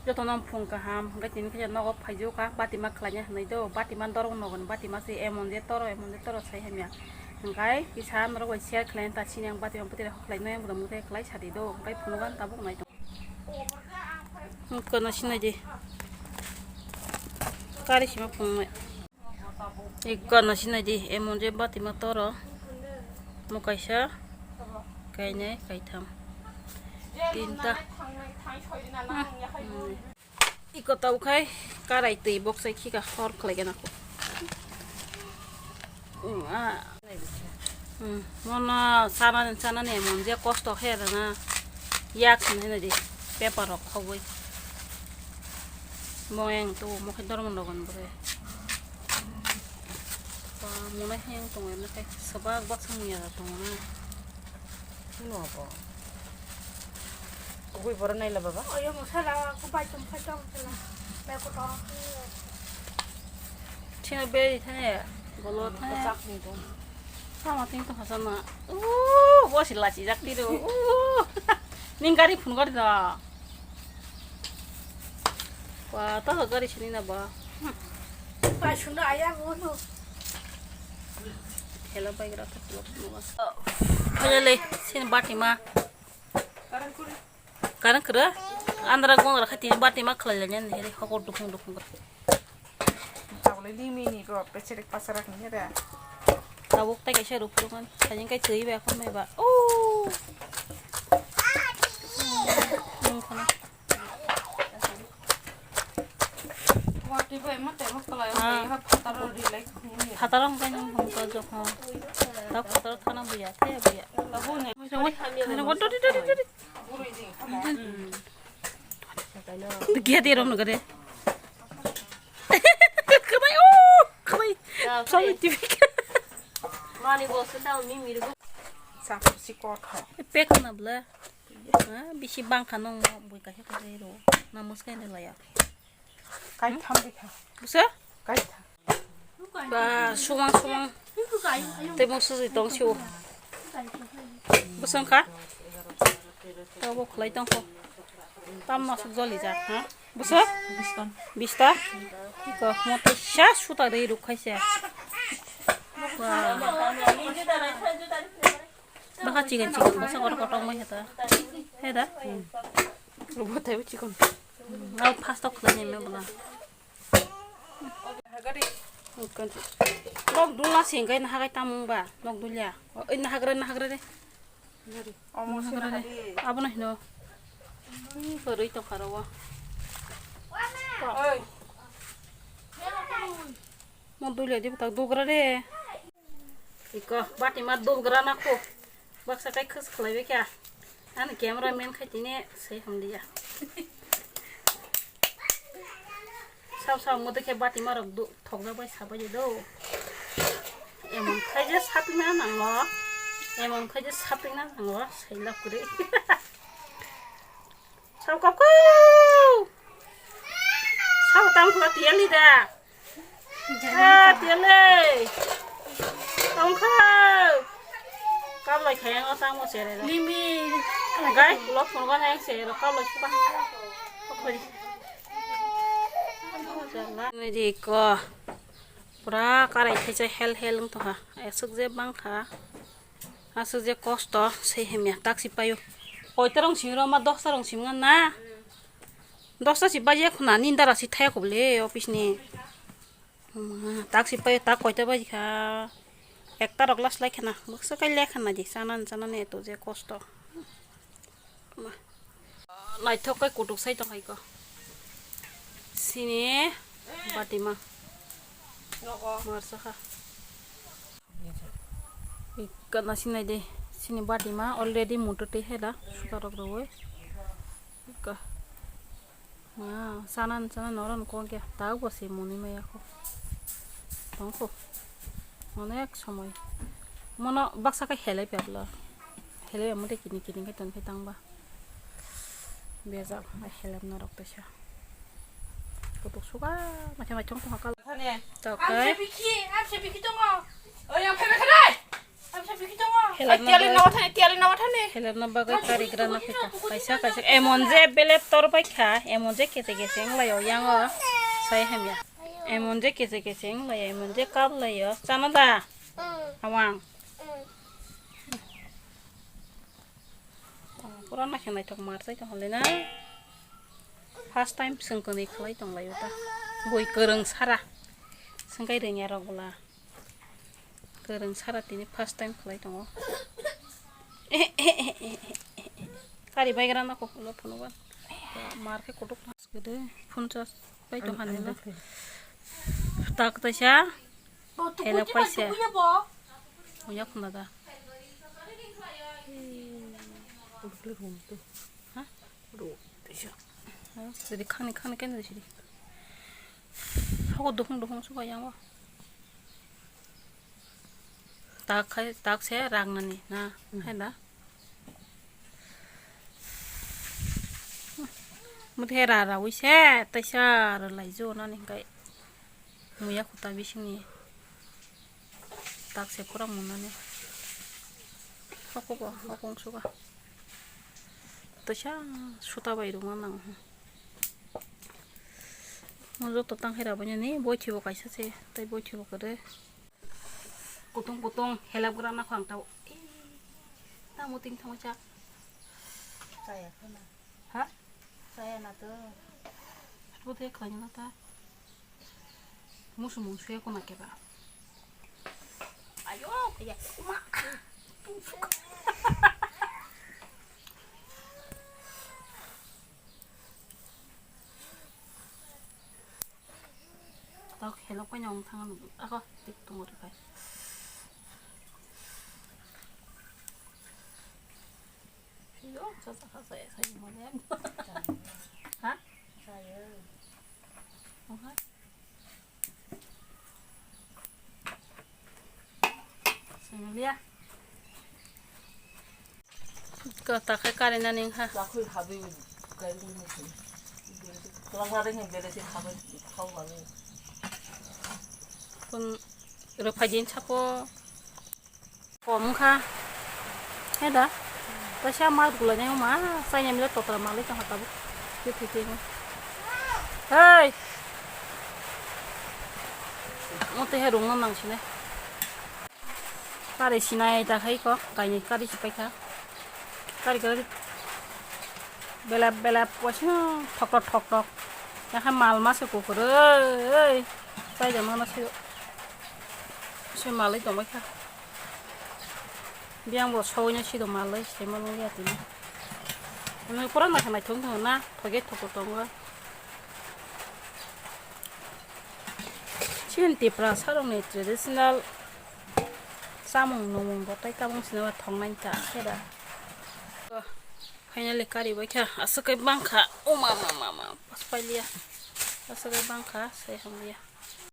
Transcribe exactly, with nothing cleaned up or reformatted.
Jotono phung kaham, hwnkhe tini khe nogo phaijuka, batima khlaina hinwi do, batima dorong nogon, batima se emon je toro, emon je toro sai hamya. Hwnkhe kisa norok bai share khlaina ta sini ang batima putira khlai noyang budam khe khlai sadi do, hwnkhe phunukgo ang tabuk nai tong. Hwnkhe no sinai di. Kari sima phunuknai. Ikko no sinai di, emon je batima toro. Mo kaisa, kainai, kaitham, tinta. Hmm. Ikko tau khai karai twi bok sai khika hor khlai gana ko. Hmm, ah. Hmm, mono chanani, chanani emon je kosto khe rana. Yak hinai di, paper rok khogwi. Mo yang tu, mo khe dormo nogon bwrwi. Ba, mona heng tongo, emne khe swbak baksa muya da tongo na. Chini obo. Kubui borok naila baba. Oyo mosala, kubai tong phai tong sala. Bai ko tong. Chini beri thane, bolo thane. Chak ni tong. Sama ting tong hasana. Uh, bosi lachi jak tiro. Uh. Ning gari phun gari da. Wa, ta ha gari sini na ba. Hmm. Pai sunda aya bono. Hello, bai gra ta hello, no ba. Hello, le, sini batima. Karang kura. Andra gong ra khati batima khlai le nyan, hele hokor dukhung dukhung. Tabule limi ni ro, pecherek pasarak ni re. Tabuk tai kaisa rupruman, sajeng kai twi ba, khon bai ba. Oh. Wati bai ma temo kalai, ha, phataro rilai khumni. Phataro hwnkhe nung hum to jokho. Ta phataro thana buya, the buya. Tabuk ne. Dori, dori, dori, dori. Giya de rom nugare. Khamai, oh, khamai. Sorry, T V. Mani bosu tau mimi rugo. Sa si kotha. Pek na bla. Ha, bisi bangkha nung bui kaisa kaisa ro. Na muskai de laya. Kai tham bikha. Busa? Kai tham. Ba, sumang sumang. Tei mung susi tong siu. Bwswng kha? Tabo khwlai tong kho. Tam masuk joli jak, ha? Bwswng? Bista? Iko, mote sa suta rwi ruk khaise. Ba. Bwkha chicken chicken bwswng oro kotor mai khe ta. He da? Rubo taibo chicken. Au first of khwlai ni me bwla. Nok dula singkai nahagai tamung ba, nok dulia. Oi nahagra nahagra de. Nahagra de. Abono hino. Ui, koroi tongkha ro. Oi. Nok dulia di butak dugra de. Iko, bati ma dubgra na ko. Baksa kai khus khlai be kya. Ani camera man khai tine sei hamliya. Sao sao mo dekhe bati ma rok du thok da bai sabai do. Emon khai je sapina nango. Emon khai je sapina nango. Sei lap kuri. Sao kap ko. Sao tam khla tiali da. Ah, tiale. Tongkha. Kablai khayang o tamo sere ro. Limi. Gai, lok phone gon yang sere ro kablai suka. Nidi ko. Pura karai khe hel hel wng tongkha. Eswk je bangkha. Aswk je kosto sei hemya taksi paio. Koita rong simi ro ma dosta rong simi na. Dosta si baji khuna ni dara si thaya khobole office ni. Taksi pai tak koita baji kha. Ekta rok last lai khana. Bwksa kai le khana di. Sanan sanan eto je kosto. Naithok kai kutuk sai tong hai ko. Sini batima. Marsa kha. Ikka na sinai de, sini bati ma already mutu te hela, suka rok roi. Ikka. Ma, sanan, sanan noron kong kya, tau bo se muni ma yako. Tongko. Onek somoi. Mono baksa ka helai peblo. Helai amu de kini kini ke ton ke tang ba. Bejak, ai helem norok teisa. Kutuk suka, macam macam tong hakal. Thane. Tokai. Amse bikhi, amse bikhi tongo. Oi, yang phai bikhi nai. Hello, Tiali no thani, tiali no thani. Hello, no bagwi karigra no khita. Kaisa, kaisa. Emon je bele tor bai kha, emon je kete kete wng lai o yang o. Sai hamya. Emon je kete kete wng lai, emon je kap lai o. Chana da? Awang. Pura nakhe naithok mar chai tong lai na. First time swngkwnwi khlai tong lai o ta. Bui kwrwng sara. Swngkai rwngya rok bwla. Kwrwng sara tini first time khlai tongo. Kari baigra no kokolo phunukgo. Mar khe kotok mas gede phone charge pai tong hani no. Tak taisa. Hello paisa. Uya khuna da. Ha? Jadi khani khani kene jadi. Hoko dukhung dukhung suka yang wa. Tak khai, tak se rang nani na, hai da. Muthe ra ra wi se, taisa ra lai jo nani kai. Muya khuta bisingni. Tak se pura mun nani. Hoko bo, hoko wng suka. Taisa suta bai rung nang. Mo joto tang hai ra bo nani, boi thibo kaisa se, tai boi thibo kare. Kutung kutung helap gra na khwng tau. Tamo ting thangma cha. Chaya khana. Ha? Chaya na to. Buthe khwlai na ta. Musu mung suya kuna keba. Ayo, ya, ma. Tok helok paina wng thang ako tik tongo rw khai. Yo, sa sa sa sa sa mo ne. Ha? Sa yo. Oha. Similia. Kota khe kari nani wngkha. Lakhui habi kari nani wngkha. Twlang kari nani bere se habi khau mani. Kun rwphai din sako. Kom wngkha. He da. Kaisa ma gulai nai ma. Chai nai mile totra malai tong ha tabuk. Twi twi twi. Hei. Mo twi hai rung no nang sine. Kari sinai ta khai ko, kainwi kari sipai kha. Kari kari. Belap belap waisa thoktok thoktok. Yakha mal ma se kuphur oi. Chai jama no se. Se malwi tong bai kha. Biyang bo sawui no sido malwi se ma nung ya tini. Ano pura nakha naithok thok na thoge thoktok tongo. Chini Tiprasa rokni traditional chamung nwngmung bo tei tabuk sini thongnai ta khe da. Finally kari bai kha aswk khe bang kha. O ma ma ma ma, pas pai liya. Aswk khe bang kha, sai ham liya.